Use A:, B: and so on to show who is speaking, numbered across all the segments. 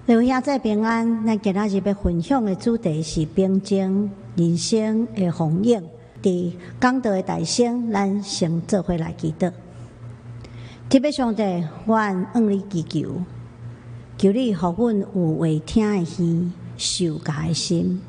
A: 各位兄姊平安，咱今仔日欲分享的主題是平靜人生的風湧。佇講道的台先，咱先做伙來祈禱。天父上帝，阮向你祈求，求你予阮有話聽的耳，受教的心，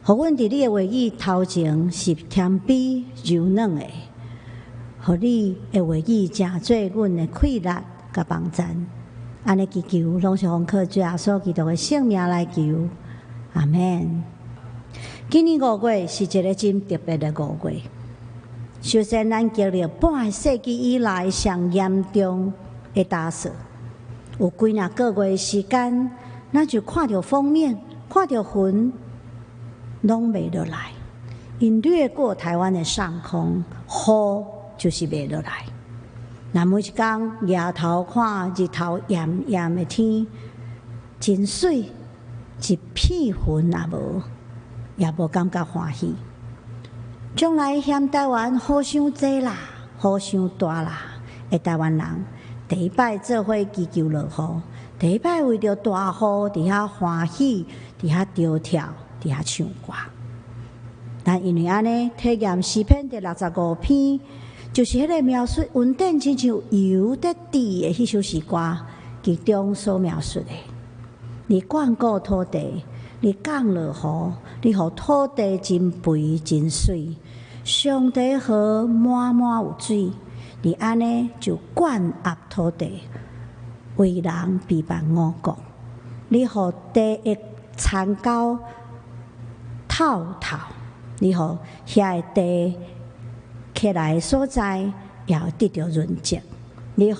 A: 予阮佇你的話語頭前是謙卑柔軟的，予你的話語成做阮的氣力佮幫贊。按呢祈求，攏是奉靠主耶穌基督的聖名來求，阿們。今年五月是一個真特別的五月。首先，咱經歷半個世紀以來上嚴重的大雪，有幾若個月時間，咱就看著鋒面，看著雲，攏袂落來，𪜶掠過台灣的上空，雨就是袂落來。咱每一工蜈頭看日頭炎炎的天，真媠，一片雲也無，也無感覺歡喜。將來嫌台灣雨傷濟啦，雨傷大啦的台灣人，第一擺做伙祈求落雨，第一擺為著大雨佇遐歡喜，佇遐跳跳，佇遐唱歌。咱因為按呢體驗詩篇第六十五篇，就是彼個描述雲頂親像油佇滴的彼首詩歌，其中所描述的。你眷顧土地，你降落雨，你予土地真肥真媠，上帝河滿滿有水，你按呢就灌壓土地，為人備辦五穀，你予地的田溝透透，你予遐个地起來的所在，也會得著潤澤。你予雨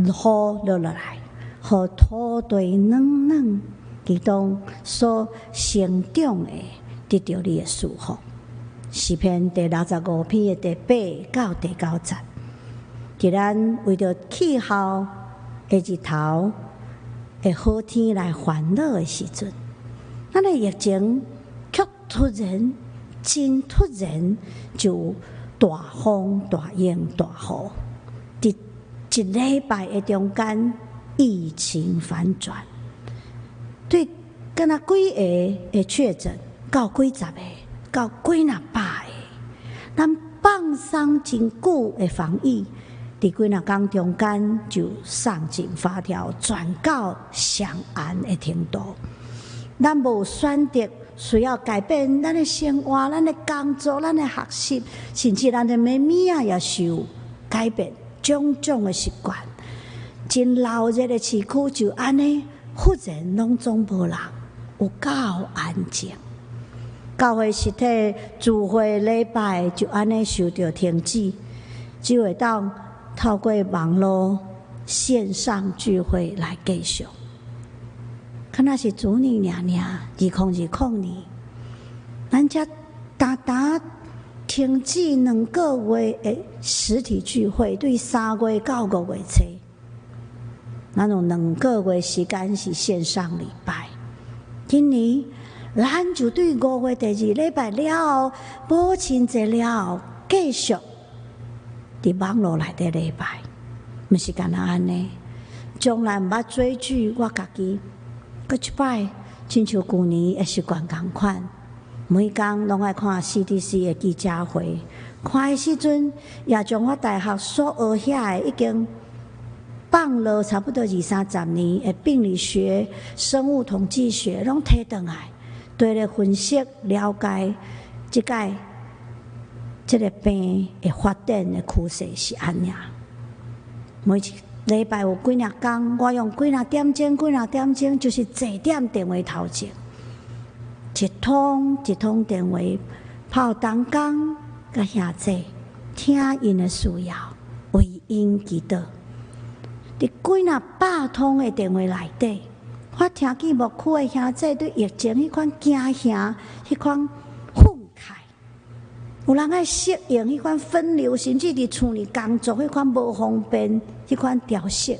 A: 落落來，予土地軟軟，其中所成長的得著你的祝福。詩篇第六十五篇的第八到第九節，佇咱為著氣候的日頭的好天來煩惱的時陣，咱的疫情卻突然真突然就大風大湧大雨，佇一禮拜的中間，疫情反轉，對，敢若幾个的確診，到幾十個，到幾若百个，咱放鬆真久的防疫，佇幾若工中間就送緊發條，轉到上懸的程度。咱無選擇，需要改變咱的生活、咱的工作、咱的學習，甚至咱的物仔也受改變，種種的習慣。真鬧熱的市區就按呢，忽然攏總無人，有夠安靜。教會實體聚會禮拜就按呢受著停止，只會當透過網路線上聚會來繼續。敢若是主年爾爾，2020年，咱才焦焦停止兩個月的實體聚會，對3月到5月初，咱有兩個月時間是線上禮拜。今年咱就對5月第二禮拜了後，母親節了後，繼續佇網路內底禮拜，毋是干焦按呢，從來毋捌追劇，我家己。閣一擺，親像舊年的習慣仝款，每工攏愛看 CDC 的記者會，看的時陣，也將我大學所學遐的已經放落差不多二三十年的病理學、生物統計學，攏提轉來，對咧分析了解這擺這个病的發展的趨勢是按怎。每一禮拜有幾若工，我用幾若點鐘、幾若點鐘，就是坐佇電話頭前，一通一通電話，拍予同工佮兄姊，聽𪜶的需要，為𪜶祈禱。佇幾若百通的電話內底，我聽見牧區的兄姊對疫情彼款驚嚇、彼款憤慨，有人愛適應彼款分流，甚至佇厝裡工作彼款無方便，彼款調適。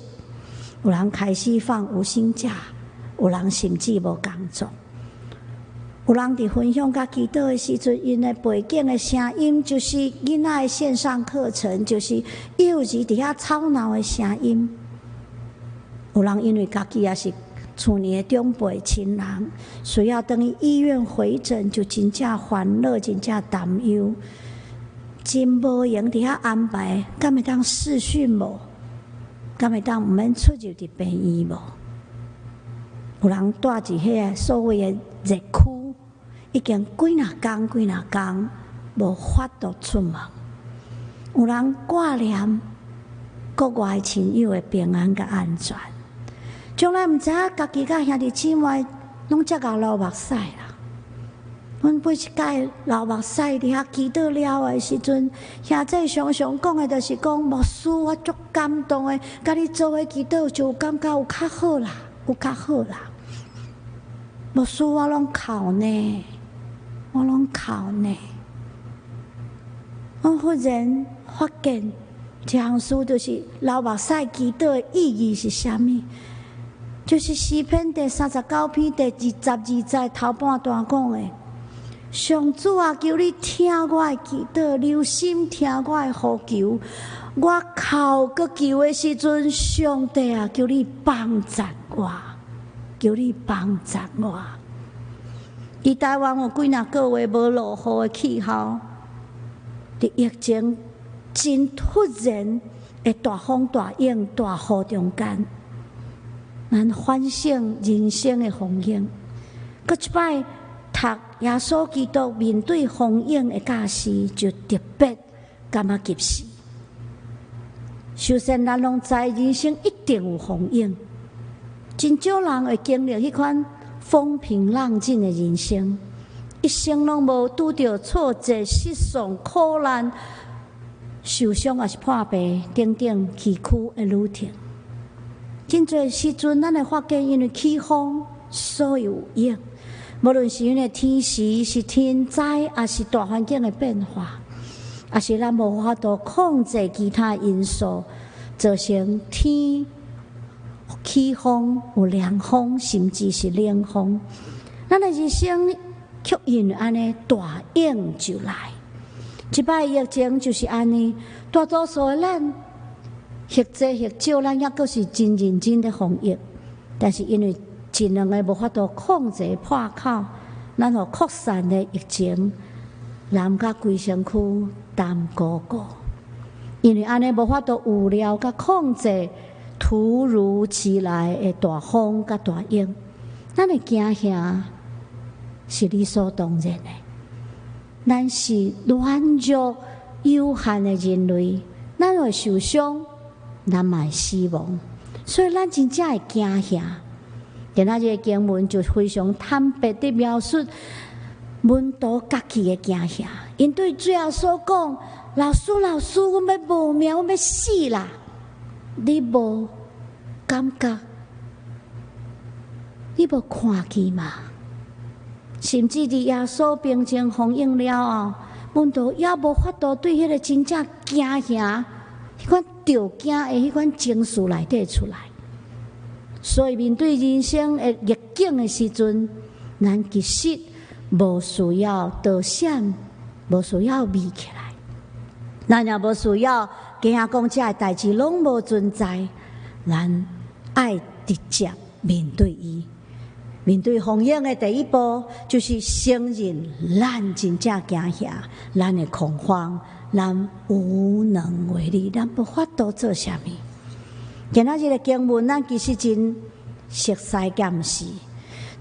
A: 有人開始放無薪假，有人甚至無工作。有人佇分享佮祈禱的時陣，𪜶的背景的聲音就是囡仔的線上課程，就是幼兒佇遐吵鬧的聲音。有人因為家己也是厝裡的長輩親人需要轉去醫院回診，就真正煩惱，真正擔憂，真無閒佇遐安排，敢會當視訊無？敢會當毋免出入佇病院無？有人蹛佇彼个所謂的熱區，已經幾若工幾若工無法度出門。有人掛念國外親友的平安佮安全。從來毋知影家己佮兄弟姊妹攏遮𠢕流目屎啦。阮每一擺流目屎佇遐祈禱了的時陣，兄姊常常講的就是講，牧師，我足感動的，佮你做伙祈禱就感覺有較好啦，有較好啦。牧師，我攏哭呢，我攏哭呢。我忽然發現，這項事就是流目屎祈禱的意義是啥物？就是詩篇第39篇第22節頭半段講的：上主啊，求你聽我的祈禱，留心聽我的呼求。我哭閣求的時陣，上帝啊，求你幫贊我，求你幫贊我。佇台灣有幾若個月無落雨的氣候，佇疫情真突然的大風大湧大雨中間，咱反省人生的風湧。閣一擺讀耶穌基督面對風湧的教示，就特別感覺及時。首先，咱攏知人生一定有風湧，真少人會經歷彼款風平浪靜的人生，一生攏無拄著挫折、失喪、苦難、受傷，抑是破病等等崎嶇的旅程。真濟時陣，咱會發現，因為起風，所以有湧。無論是因為天時、是天災，抑是大環境的變化，抑是咱無法度控制其他因素，造成天起風、有涼風，甚至是冷風。咱的人生卻因為按呢大湧就來。這擺疫情就是按呢，大多數的咱或濟或少，咱猶閣是真認真咧防疫，但是因為一兩个無法度控制破口，咱予擴散的疫情，淋甲規身軀澹糊糊。因為按呢無法度預料佮控制突如其來的大風佮大湧，咱的驚嚇是理所當然的。咱是軟弱有限的人類，咱會受傷，咱嘛會死亡，所以咱真正會驚嚇。今仔日的經文就非常坦白地描述門徒家己的驚嚇。𪜶對主耶穌講：“老師，老師，阮欲無命，阮欲死啦！你無感覺，你無看見嗎？”甚至佇耶穌平靜風湧了後，門徒也無法度對彼个真正驚嚇、彼款著驚的彼款情緒內底出來。所以面對人生的逆境的時陣，咱其實無需要躲閃，無需要避起來，咱也無需要驚講這个代誌攏無存在，咱愛直接面對伊。面對風湧的第一步，就是承認咱真正驚嚇，咱的恐慌，咱無能為力，咱無法度做啥物。今仔日的經文，咱其實真熟悉，敢毋是？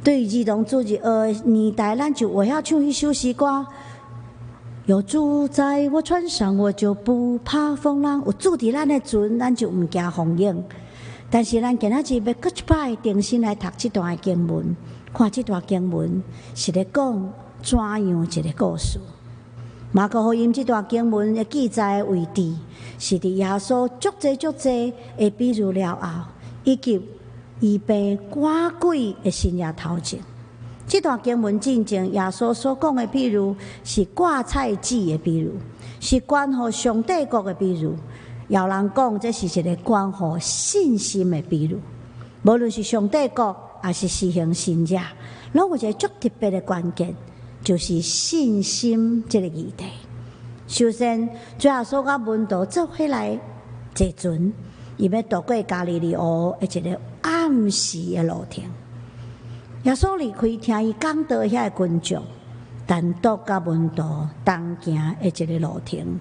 A: 對於兒童主日學的年代，咱就會曉唱彼首詩歌。有主在我船上，我就不怕風浪。有主佇咱的船，咱就毋驚風湧。但是咱今仔日欲閣一擺重新來讀這段的經文，看這段經文是咧講怎樣一个故事。馬可福音這段經文的記載的位置，是佇耶穌足濟足濟的比喻了後，以及醫病趕鬼的神跡頭前。這段經文進前，耶穌所講的比喻是掛菜籽的比喻，是關乎上帝國的比喻。有人講這是一个關乎信心的比喻。無論是上帝國，抑是施行神跡，攏有一个足特別的關鍵，就是信心這个議題。首先，主耶穌佮門徒做伙來坐船，伊欲渡過加利利湖的一个暗時的路程。耶穌離開聽伊講道遐个群眾，單獨佮門徒同行的一个路程。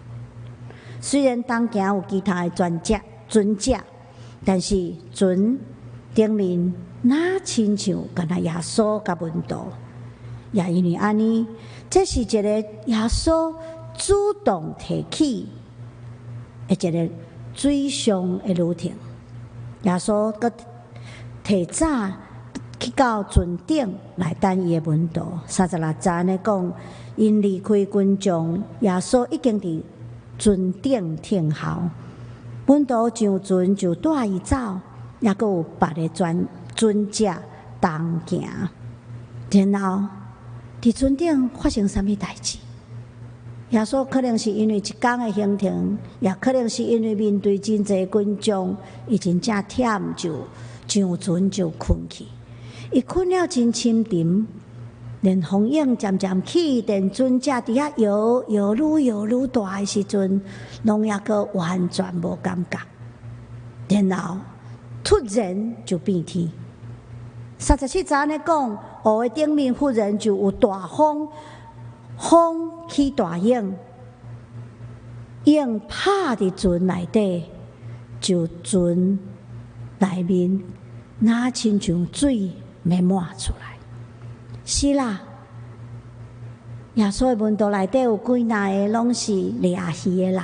A: 雖然同行有其他的尊者、尊者，但是船頂面若親像干焦耶穌佮門徒，也因為按呢，這是一个耶穌主動提起的一个水上的旅程。耶穌閣提早去到船頂來等伊的門徒。36節按呢講，𪜶離開群眾，耶穌已經佇船頂等候。門徒上船就帶伊走，猶閣有別个尊尊者同行。然後佇船頂發生啥物代誌？耶穌可能是因為一工的行程，也可能是因為面對真濟群眾，伊真正忝就上船就睏去。伊睏了真深沉，連風湧漸漸起，連尊者佇遐搖搖愈搖愈大的時陣，攏猶閣完全無感覺。然後突然就變天。37節按呢講，湖的頂面忽然就有大風，風起大湧，湧拍佇船內底，就船內面若親像水欲滿出來。是啦，耶穌的門徒內底有幾若个攏是掠魚的人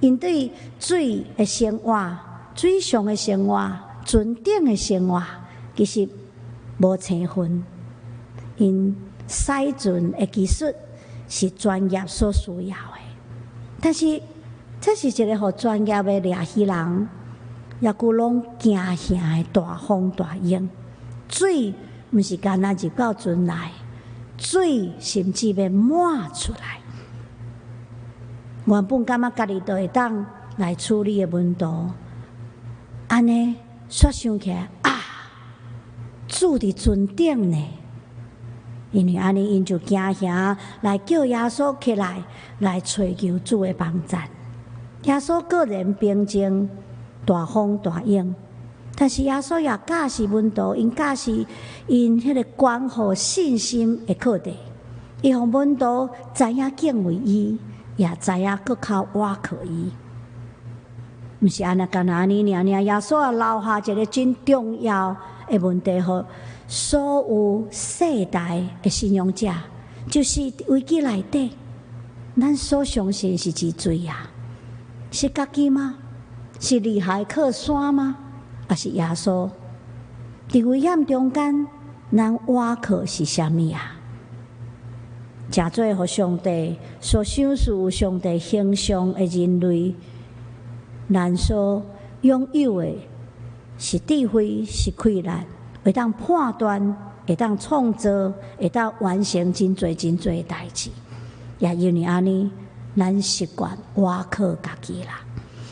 A: ，𪜶對水的生活、水上的生活、船頂的生活，其實無生分。𪜶駛船的技術是專業所需要的，但是這是一个予專業的掠魚人，猶閣攏驚嚇的大風大湧，水毋是干焦入到船內，水甚至欲滿出來。原本感覺家己就會當來處理的門徒，按呢煞想起來啊，主佇船頂呢。因為按呢，𪜶就驚嚇來叫耶穌起來，來揣求主的幫贊。耶穌個人平靜大風大湧，但是耶穌也教示門徒，𪜶教示𪜶彼个關乎信心的課題。伊予門徒知影敬畏伊，也知影閣較倚靠伊。毋是按呢干焦按呢爾爾，耶穌也留下一个真重要的問題，予所有世代的信仰者，就是危機內底，咱所相信是佇誰啊？是家己嗎？是厲害靠山嗎？抑是耶穌？佇危險中間，咱倚靠是啥物啊？成做予上帝所賞賜有上帝形象的人類，咱所擁有的是智慧，是氣力，會當判斷，會當創造，會當完成真濟真濟代誌。也因為按呢，咱習慣倚靠家己啦。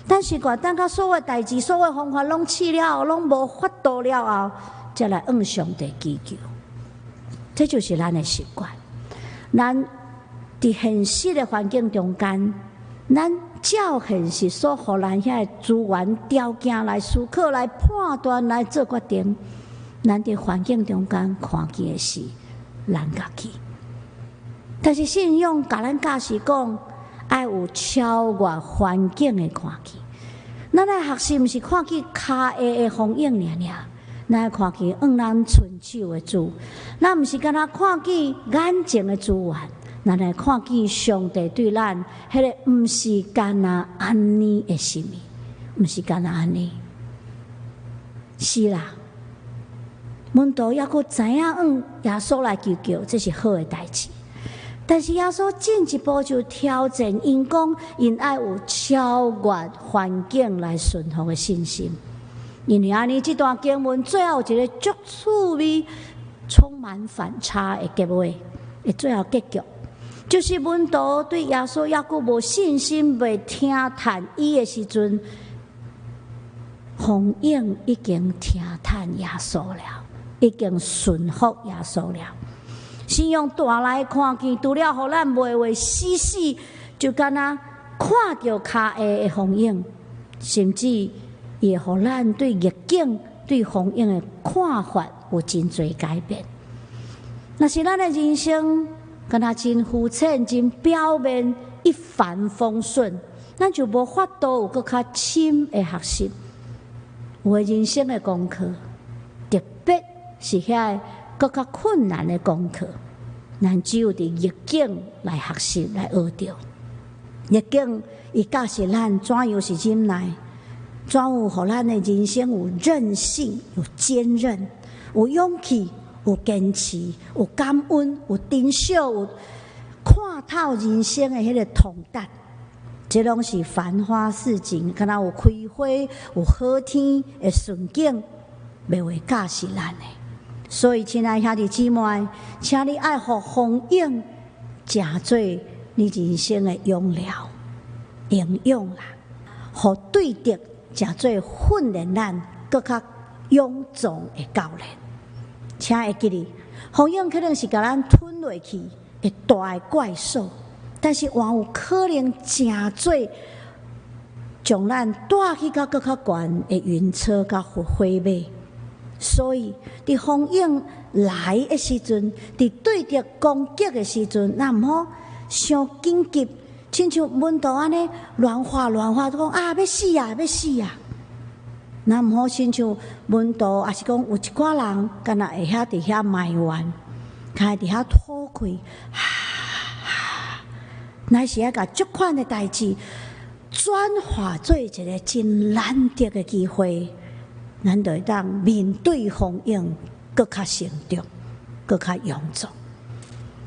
A: 咱習慣等到所有代誌、所有方法攏試了後，攏無法度了後，才來向上帝祈求。這就是咱的習慣。咱佇現實的環境中間，咱照現實所予咱遐个資源條件來思考、來判斷、來做決定。咱佇環境中間看見的是咱家己，但是信仰共咱教示講，愛有超越環境的看見。咱愛學習，毋是看見跤下的風湧爾爾，咱愛看見向咱伸手的主。咱毋是干焦看見眼前的資源，咱愛看見上帝對咱彼个毋是干焦按呢的心意，毋是干焦按呢。是啦。門徒猶閣知影向耶穌來求救，這是好的代誌。但是耶穌進一步就挑戰𪜶講，𪜶愛有超越環境來順服的信心。因為按呢，這段經文最後有一个足趣味、充滿反差的結尾，的最後結局，就是門徒對耶穌猶閣無信心、袂聽趁伊的時陣，風湧已經聽趁耶穌了。已經順服耶穌了。信仰帶來看見，除了予咱袂會死死，就敢若看著跤下的風湧，甚至會予咱對逆境對風湧的看法有真濟改變。若是咱的人生，敢若真膚淺、真表面，一帆風順，咱就無法度有閣較深的學習。有的人生的功課，特別是遐個閣較困難的功課，咱只有佇逆境來學習、來學著。逆境伊教示咱怎樣是忍耐，怎樣予咱的人生有韌性、有堅韌、有勇氣、有堅持、有感恩、有珍惜、有看透人生的彼个通達。這攏是繁花似錦，敢若有開花、有好天的順境，袂會教示咱的。所以，親愛兄弟姊妹，請你愛予風湧，成做你人生的養料、營養啦，予對敵成做訓練咱閣較勇壯的教練。請會記得，風湧可能是共咱吞落去的大怪獸，但是還有可能成做將咱帶去到閣較懸的雲車佮火馬。所以，佇風湧來的時陣，佇對敵攻擊的時陣，咱毋好傷緊急，親像門徒按呢亂發亂發，講啊欲死啊欲死啊！咱毋好親像門徒，抑是講有一寡人，敢若會曉佇遐埋怨，較會佇遐吐氣，哈哈，乃是愛共這款的代誌轉化做一個真難得的機會，咱就會當面對風湧，閣較成長，閣較勇壯。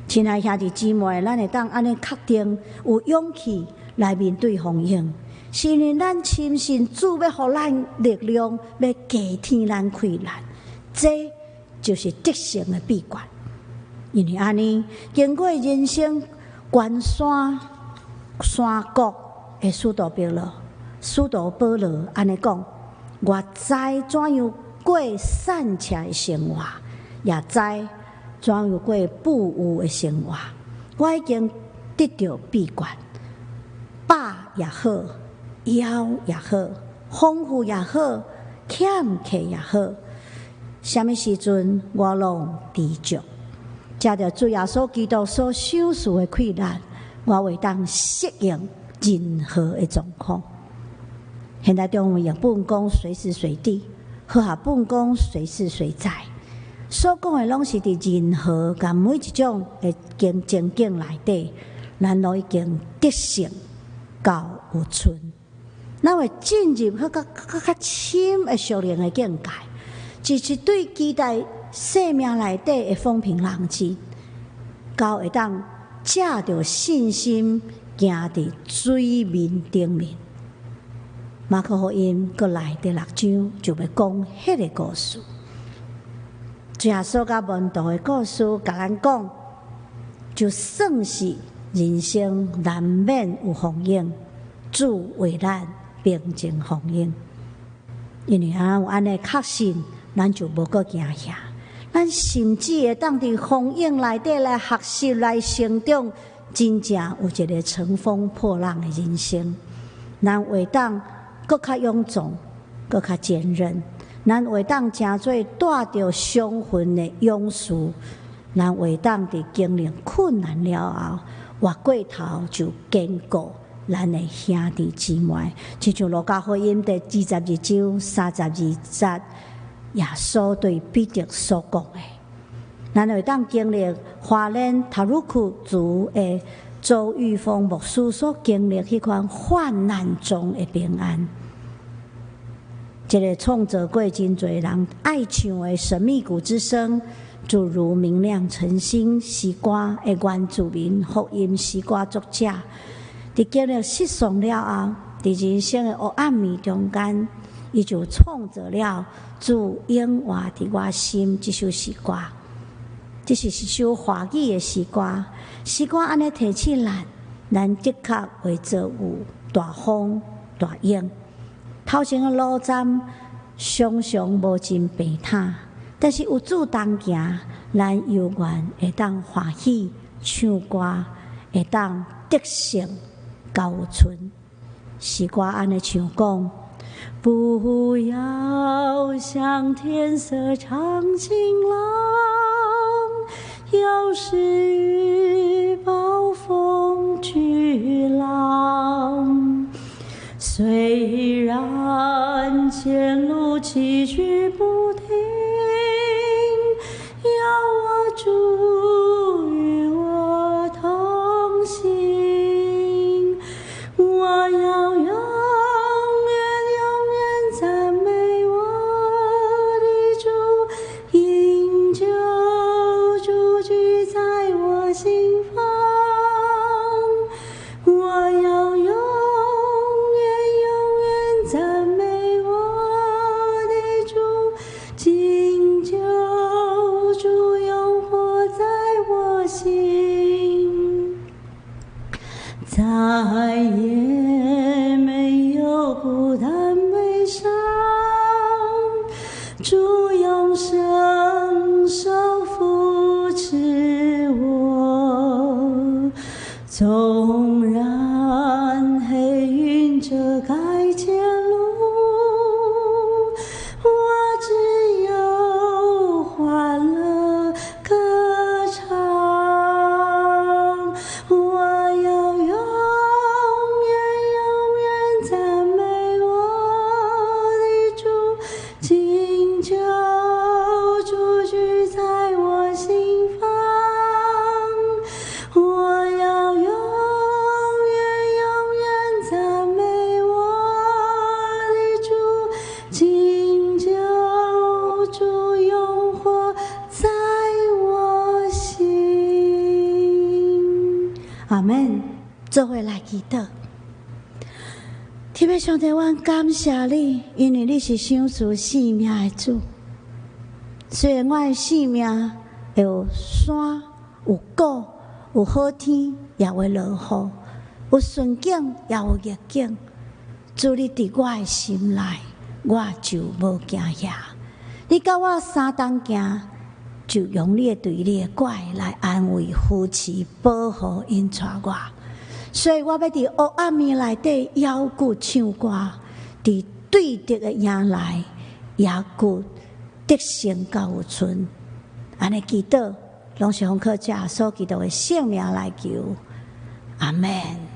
A: 親愛兄弟姊妹，咱會當按呢確定有勇氣來面對風湧，是因為咱深信主欲予咱力量，欲加添咱氣力，這就是得勝的秘訣。因為按呢，經過人生關山山谷的使徒彼得，使徒保羅按呢講：我知怎樣過散赤的生活，也知怎樣過富有的生活。我已經得著秘訣，飽也好，枵也好，豐富也好，欠缺也好，啥物時陣我攏知足。藉著主耶穌基督所賞賜的氣力，我會當適應任何的狀況。現代中文譯本講隨時隨地，和合本講隨時隨在，所講的攏是佇任何佮每一種的情情景內底，咱攏已經得勝到有賰。咱會進入閣較閣較深的屬靈的境界，就是對期待生命內底的風平浪靜，到會當藉著信心行佇水面頂面。馬可福音閣來第六章就欲講彼个故事。主耶穌佮門徒的故事，共咱講，就算是人生難免有風湧，主為咱平靜風湧。因為啊有按呢確信，咱就無閣驚嚇。咱甚至會當佇風湧內底來學習、來成長，真正有一個乘風破浪的人生。咱會當閣較勇壯，閣較堅韌。咱會當成做帶著傷痕的勇士。咱會當佇經歷困難了後，回過頭就堅固咱的兄弟姊妹。親像路加福音第22章32節，耶穌對彼得所講的。咱會當經歷花蓮塔魯克族的周玉峰牧師所經歷彼款患難中的平安。這个創作過真濟人愛唱的《神秘谷之聲》，就如明亮晨星詩歌的原住民福音詩歌作者，佇經歷失喪了後，佇人生的黑暗暝中間，伊就創作了《主永活佇我心》這首詩歌。這是一首華語的詩歌，詩歌按呢提醒咱，咱的確會遭遇大風大湧。頭前的路站常常無真平坦，但是有主同行，咱猶原會當歡喜唱歌，會當得勝到有賰。詩歌按呢唱講：不要向天色常晴朗，有時雨暴風巨浪。雖然前路崎嶇不定，有我主與我同行。我要永遠永遠讚美我的主，因救主居在我心房。我要永遠永遠讚美我的主，今救主永活在我心，再也沒有孤單悲傷。主用聖手扶持我，縱然黑雲遮蓋前路，我只有歡樂歌唱。我要永遠永遠讚美我的主，今救主居在我心房。我要永遠永遠讚美我的主，今救主永活在我心。阿們，做伙來祈禱。天父上帝，阮感謝你，因為你是賞賜性命的主。雖然我的性命會有山、有谷、有好天，也會落雨；有順境，也有逆境。主，你佇我的心內，我就無驚嚇。你佮我相同行，就用你的杖、你的拐來安慰、扶持、保護、引帶我。所以我欲佇黑暗暝內底猶閣唱歌，佇對敵的營內，猶閣得勝甲有存。按呢祈禱，攏是奉靠主耶穌基督的聖名來求。阿們。